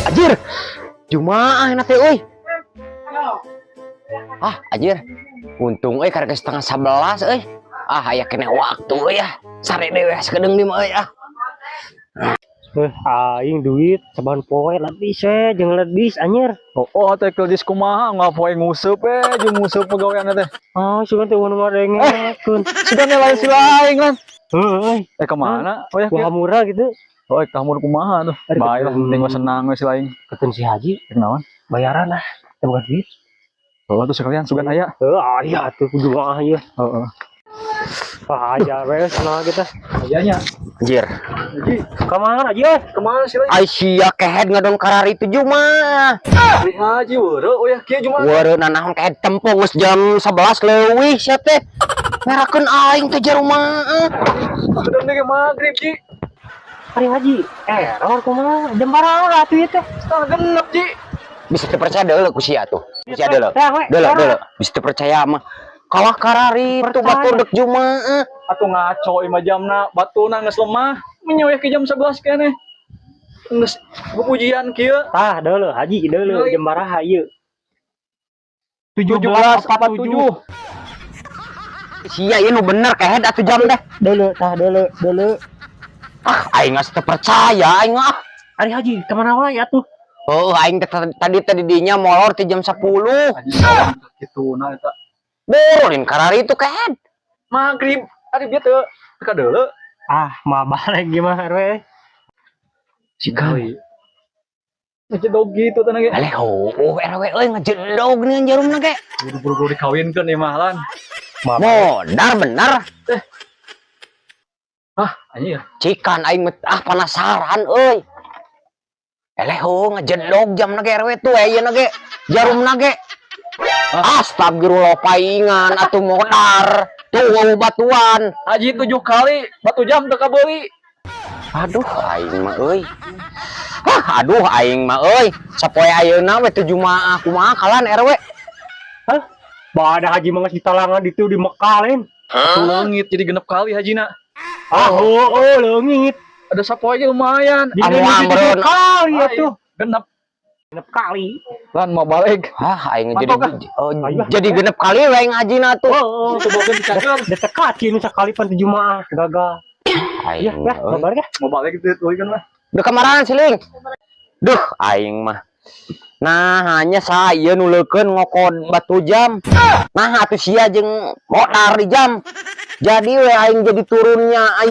Anjir. Jumaah na teh euy. Ah, anjir. Untung euy karek 10.30 euy. Ah, aya keneh waktu euy ah. Sare deui sakedeung di mah euy ah. Eh, aing duit saban poe lebih se jeung ledis, anjir. Oh, teh kelis kumaha ngapoe nguseup jeung nguseup pagawean teh. Oh, sugan teh mun madengekeun. Sugan lain si lain kan. Heuh. Eh, kemana? Oh ya, Wah, murah gitu. Oh, kamu kumaha tuh? Ari Bae lah, ketemu. Penting mah senang we si lain. Ketemu si Haji, Kenaon? Bayaran lah. Teu boga duit. Oh, tuh sekalian sugan aya. Heuh, aya tuh kudu mah ieu. Heeh. Ah, aya we senang kita. Ayanya. Anjir. Haji, Ka mana aja? Kemana sih lain? Ai sia kehed ngadon kararitu Jumaah. Ari Haji weureu oh ya kieu Jumaah. Weureu nanaon kehed, tempo geus jam 11 leuwih sia teh. Ngerakeun aing teh jumaah. Sudah nih maghrib, Ji. Ari Haji, error kumaha? Jam baraha atuh ieu teh? 5.30, Ji. Bisa teu percaya deuleu ku sia tuh. Ku sia deuleu. Tah we. Deuleu, deuleu. Bisa teu percaya mah. Kalah kararitu Percaya. Batur dek Jumaah. Atuh ngaco ima jamna, batuna geus lemah. Menyoeh ke jam 11 keneh. Geus pujian kieu. Tah, deuleu Haji, deuleu jam baraha ieu? 17.47. Sia ieu nu bener kehed atuh jam teh. Deuleu, tah deuleu, deuleu. Ah, aing geus teu percaya aing ah. Ari Haji kemana wae atuh? Oh, aing teh tadi tadi dinya molor ti jam 10. Kitu nah eta. Bolin kararitu kehed. Maghrib ari bieu teu teu deuleu. Ah, mah balik gimana we? Siga. Ngejedog gitu teh ge. Aleh, oh, RW euy ngejedog nih jarumna ge. Buru-buru dikawinkeun ieu mah lan. Modar bener. Ah, anjir. Cikan aing mah ah penasaran euy. Eleh ho ngejedog jam ge RW tuh ayeuna ge. Jarumna ge. Astagfirullah, paingan atuh modar. Tuh wau batuan. Haji tujuh kali batu jam teu kabeuli. Aduh, aing mah euy. Hah, aduh aing mah euy. Sapoe ayeuna we teu Jumaah kumaha kalan RW? Hah? Bada Haji mah geus ditalangan ditu di Mekah lain. Tuh leungit jadi 6 kali hajina. Ah, oh, leungit. Ada sapoe ge lumayan. Jadi Anu leungit amreun. tujuh kali atuh. Genep. 6 kali. Lan mau balik. Hah, aing jadi Mantap, oh, Ayo. Jadi 6 kali we aing hajina tuh. Oh. Itu bokeun dicakeun. Detek ini sekali pan tujuh mah gagal. Aing Ya, ya, euy. mau balik ya. Mau balik itu kan lah. Duh, kemarahan siling. Duh, aing mah. Nah, hanya saya nulekeun ngokod batu jam. Nah, atuh sia jeung modar di jam. Jadi we aing jadi turunnya aing.